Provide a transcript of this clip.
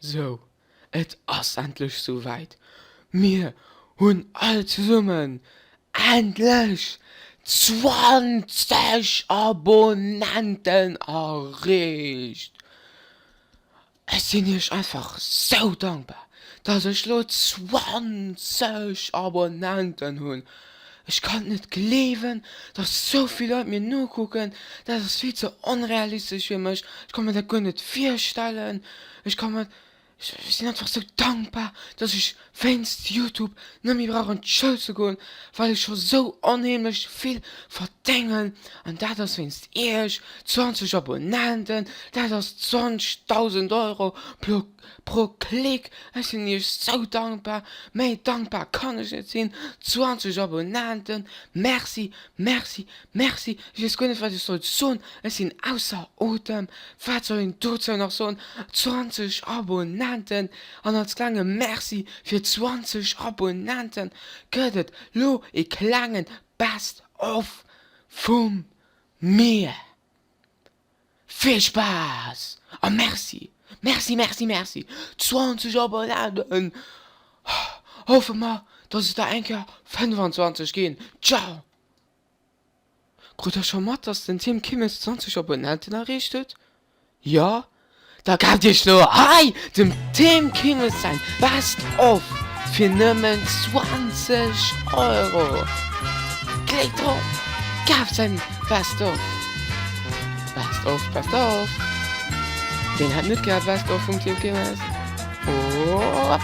Sou, et ass endlech souwäit, mir hunn all zesummen endlech 20 Abonnenten erreecht! Ech sinn iech einfach sou dankbar, dass ech lo 20 Abonnenten hunn! Ech kann et net gleewen, dass sou vill Leit mir nokucken, dat ass vill ze onrealistesch fir mech, ech ka mir dat guer net virstellen, ech ka mer, ech sinn einfach sou dankbar, dass ech wéinst Youtube net méi brauch an d'Schoul ze goen, well ech scho sou onheemlech vill verdéngen an dat ass wéinst iech, 20 Abonnenten, dat ass 20.000 Euro pro Pro Klick! Ech sinn iech sou dankbar, méi dankbar kann ech net sinn! 20 Abonnenten, merci, merci, merci! Ech weess guer net wat ech soll soen, ech sinn ausser Otem, wat soll een dozou nach soen? 20 Abonnenten! An als klenge Merci fir 20 Abonnenten gëtt et lo ee klengen Best of vum mir! Vill Spaass a Merci! Merci, merci, merci! 20 Abonnenten! Hoffe mer, dass et der eng Kéier 25 ginn! Ciao! Krut der scho mat, dass den Tim Kimmels 20 Abonnenten erreecht huet? Jo? Da kaaft iech lo hei dem Tim Kimmels säin Best of fir nëmmen 20 Euro! Klickt drop! Kaaft säin Best of! Best of, best of! Ween hätt net gär Best of vum Tim Kimmels? Op!